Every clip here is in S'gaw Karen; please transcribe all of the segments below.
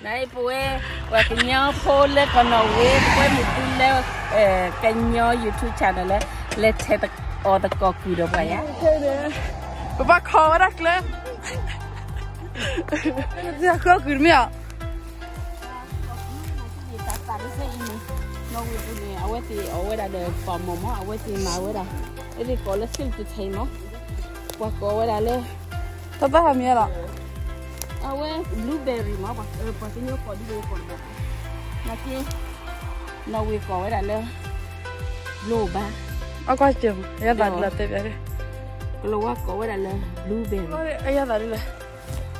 နပဝဲ ပှၤကညီဖိလၢကနီၢ်ဝ့ ပဝဲမုၢ်တူလၢ ကညီ YouTube channel လၢ လဲၤထဲအီၤသကိးကုၢ်ဒီးပှၤယါ, ပဘၣ်ခီဝဲဒၣ်ကျဲ, သကိးကုၢ်တမ့ၢ်အီၤ နီၢ်ဝ့ပူၤန့ၣ် အဝဲသ့ၣ်အီၣ်ဝဲဒၣ်ဒီးပှၤမီၢ်မီၢ် အဝဲသ့ၣ်မၤဝဲဒၣ် အဲသ့ၣ်ကိးလၢ စံၣ်တထံမီၢ် ပှၤကိးဝဲဒၣ်လၢ တဘၣ်ဟးမံၤလီၤ အဝဲ blueberry မီၢ် ပှၤကညီကိးဒ်လဲၣ်ကိးတဘၣ် နာ်က့ နီၢ်ဝ့ကိးဝဲဒၣ်လၢ ဘျိဘါ အကွၢ်စၢၤမး ယသးဒ်လီၤတဲဘၣ် ကလီၤဝါကိးဝဲဒၣ်လၢ blueberry အယသးဒ်လဲၣ်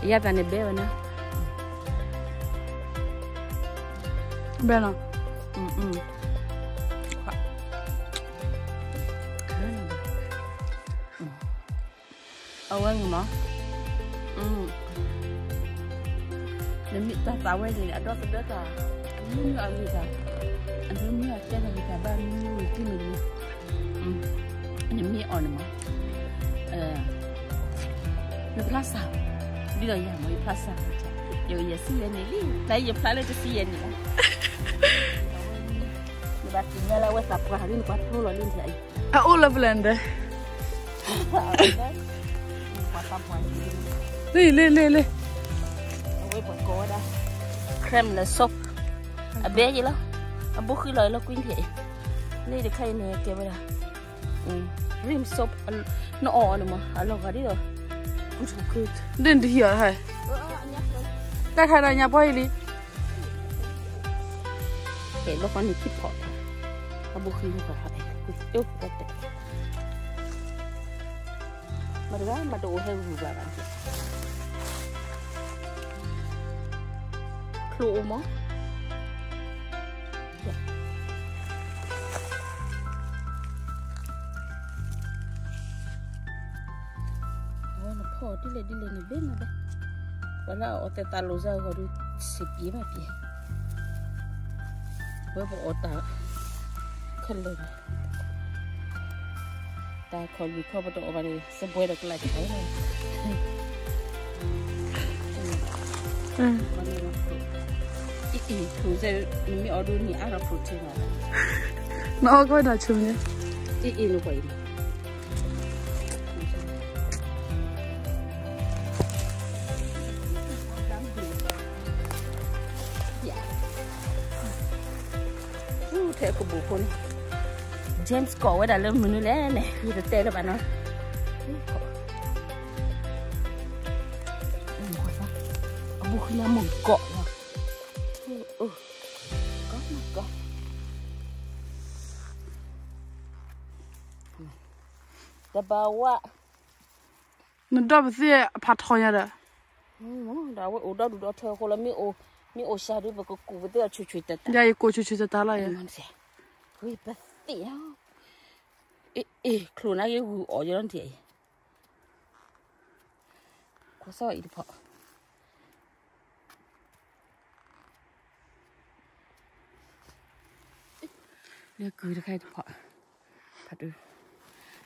အယသးန့ၣ်ဘဲဝဲနီၤ ဘဲနီၤ အဝဲန့ၣ်မး နမ့ၢ်တၢ်သးဝဲန့ၣ် အဒီသဒၢတၢ် အမ့ၢ်အဂ့ၤတၢ် အမ့ၢ်အကဲတၢ်ဂ့ၤတၢ်ဘၣ်မ့ၢ်ဝံၤတန့ၣ် နမ့ၢ်အီၣ်န့ၣ်မး နဖျါစၢ် ဒ်သိးယၤမး ယဖျါစၢ် ယယစံယဲၢ်န့ၣ်လံ တၢ်ယဖျါလၢတစံယဲၢ်န့ၣ်လီၤ နဘၣ်သ့ၣ်ညါလၢအဝဲသးပှၢ်လံ နကွၢ်ဖျိလီၤလံ နထံၣ်အံၤ အအိၣ်လၢပလဲၣ်ဒီး လံ လံ လံ လံ အဝဲပှၤကိးဝဲဒၣ် cream လၢ soap အဘဲယဲလီၤ အဘိဃံလီၤလၢကွံထံၣ်အံၤ လံတခါအံၤန့ၣ်ကဲဝဲဒၣ် cream soap နအီၣ်အီၤန့ၣ်မး အလီၤဂာ်ဒ်သိး ဒ်နတဟံၣ်အီၤဟဲ တၢ်ခါဒီးညါပှၢ်အံၤလံ ကဲလီၤဃီန့ၣ်ခံဖီၣ် အဘိဃံလီၤဃီ ကၠိပတတဲ မတဂၤမတအိၣ်ဟဲဂုၤဘၣ်ဘၣ် ချိၣ်အိၣ်မး အဝဲနဖီၣ်ဒ်လဲၣ်ဒ်လဲၣ်န့ၣ်ဘဲမးဘဲ ပှၤလၢအအီၣ်သဲးသးလိာ်စၢ်ဂီၤဒုး စံးပှဲၤဘၣ်ပှဲၤ ဝဲပအီၣ်တၢ် ခဲလၢာ် တၢ်ခီၣ်ဂုၢ်ခီၣ်ပတအီၣ်ဘၣ်န့ၣ် စပွဲဒီးကလၢ်ကလၢ် အံၤ အံၤ နမ့ၢ်အီၣ်ဒုးန့ၣ်အါထီၣ် protein ဘၣ် နအီၣ်ကီၢ်နၤဆိန့ၣ် အံၤ အံၤ နကွၢ်အံၤ ထဲကဘူးဖိန့ၣ် James ကိးဝဲဒၣ်လၢမနုၤလဲၣ်န့ၣ် ယတတဲလၢၤဘၣ်နီၤ အဘူးဃံလၢမုၢ်ကီး ကီး ကီး တဘၣ်ဝဲ နဒီၣ်ပသ့ၣ်အဖးထီညါဒီး ဒီးအဝဲအိၣ်ဒီဒူၣ်ဒီထၢအဃိလီၤ မ့ၢ်အိၣ်စှၤဒုး ပကကူးပသ့ၣ်အီၤဆူၣ်ဆူၣ်တၢ်တၢ် ယၤယကိးဆူၣ်ဆူၣ်တၢ်တၢ်လီၤယဲ ပသ့ၣ်ညါ အ့ၣ် ချိၣ်နၤဂ့ၤဂုာ်အီၣ်ယလီၤတံၢ်အံၤ ခိးစီအံၤတဖီၣ် လၢကုၢ်တခါအံၤတဖီၣ် ဖးဒိၣ်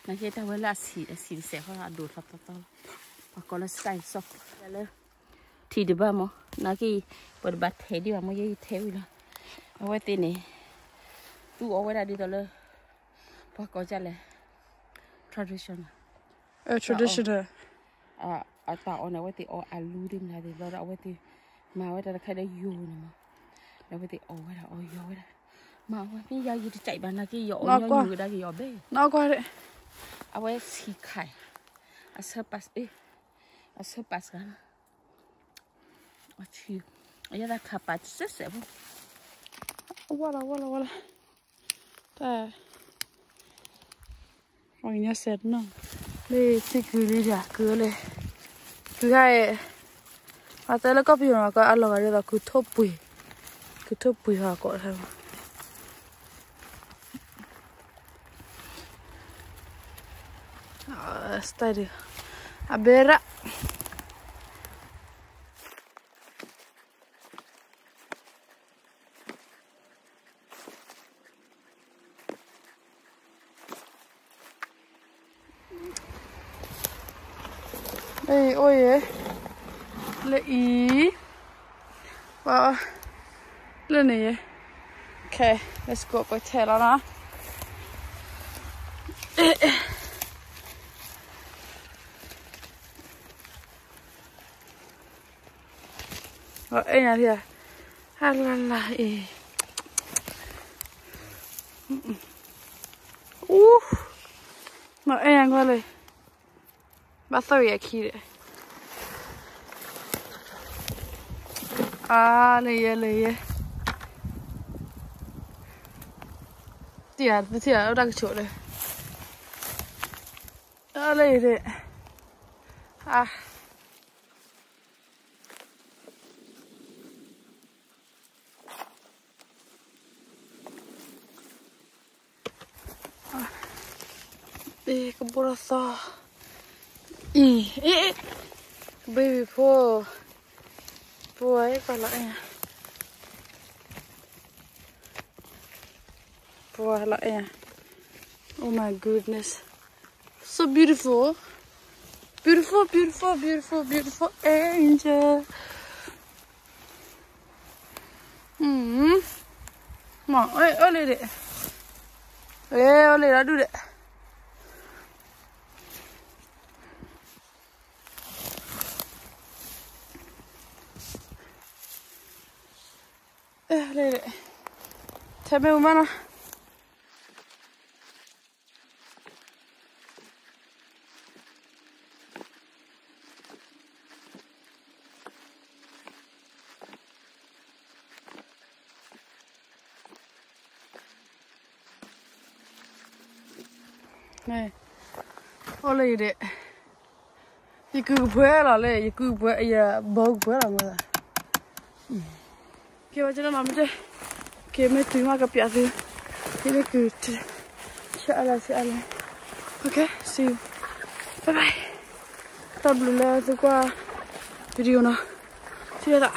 နာ်က့တၢ်ဝဲလၢအဆံး အဆံးတစဲးဃီ အဒိၣ်ထီၣ်သီသီလီၤ ပှၤကိးလၢ sky soap လၢ ထံၣ်တဘၣ်မး နာ်က့ ပတဘၣ်ထဲးဒံးဘၣ်မး ယဲယထဲးဝံၤလီၤ အဝဲသ့ၣ်န့ၣ် သူအီၣ်ဝဲဒၣ်ဒ်သိးလၢ ပှၤကိးဒ်လဲၣ် traditional traditional အတၢ်အီၣ်န့ၣ် အဝဲသ့ၣ်အီၣ်အလူဒ်မနုၤသ့ၣ်ဘျီဒီး အဝဲသ့ၣ်မၤဝဲဒၣ်တခါဒီးယိာ်န့ၣ်မး ဒီးအဝဲသ့ၣ်အီၣ်ဝဲဒၣ်အီၣ်ယိာ်ဝဲဒၣ် မၤအီၣ်ဝဲမ့ၢ်ယၤယတကြိုက်ဘၣ် နာ်က့ယအီၣ်ညီနုၢ်ဝဲဒၣ်က့ၤအီၣ်ဘဲ အဝဲဆံးခါ အဆၢပာ် အဆၢပာ်စှၤ အဆံး အယဲဒၣ်ခါပာ်စဲးစဲးဖိ ဝါလီၤဝါလီၤဝါလီၤ တၢ် ပှၤကညီစဲးတနီၤ လၢသံကုၢ်လံဒၣ် ကုၢ်လၢ ကုၢ်ခါအံၤ အတဲလၢကီၢ်ပယီၤနီၤ ကအလီၤဂာ်ဒ်သိး ကုၢ်ထိၣ်ပှ့ၤ ကုၢ်ထိၣ်ပှ့ၤဟီကိးထါ style အဘဲရၣ် အံၤအိၣ်ယဲ လၢအံၤ ပှၤလၢန့ၣ်ယဲ, okay, let's go ပှဲၤထဲလီၤနီၤ. အဲၣ်ညါလံ, အလၢ်လၢ်အံၤ, အူ, မ့ၢ်အဲၣ်ညါကွၢ်လံ, ဘၣ်သီၣ်ယဲခံဒီး, အါ, လၢယဲလၢယဲ, တံၢ်ဧါ, ပထံၣ်ဧါ, အိၣ်တၢ်ကဆိးဒီး, အါလၢယဲဒီး, အါ အ့ ကဘီၣ်ထီၣ်သီ, အံၤ, အ့ အ့ baby ဖိ, ပှၤအဲၣ်ပှၤလီၤအဲၣ်ညါ, ပှၤလီၤအဲၣ်ညါ, oh my goodness, so beautiful, beautiful, beautiful, beautiful, beautiful angel. မ့ၢ်, အိၣ်လံဒီး, အိၣ်လံဒီးဒူၣ်ဒီး, လံဒီး, ထဲမ့ၢ်ဝံၤမးနီၤ. အိၣ်လၢယဒီး, ယကုၢ်ကပှဲၤလီၤလဲၣ်, ယကုၢ်ကပှဲၤ, ယဘီကပှဲၤလီၤမး, ကဲဝဲကနီၤမ့ၢ်တဲ, ကဲမ့ၢ်တုၤမးကပျးသု, ယမ့ၢ်ကုၢ်, ဆံးအါလဲၣ်, ဆံးအါလဲၣ်, okay, see you, bye bye, တၢ်ဘျုးလၢသုကွၢ် video နီၤ, ဆံးအါ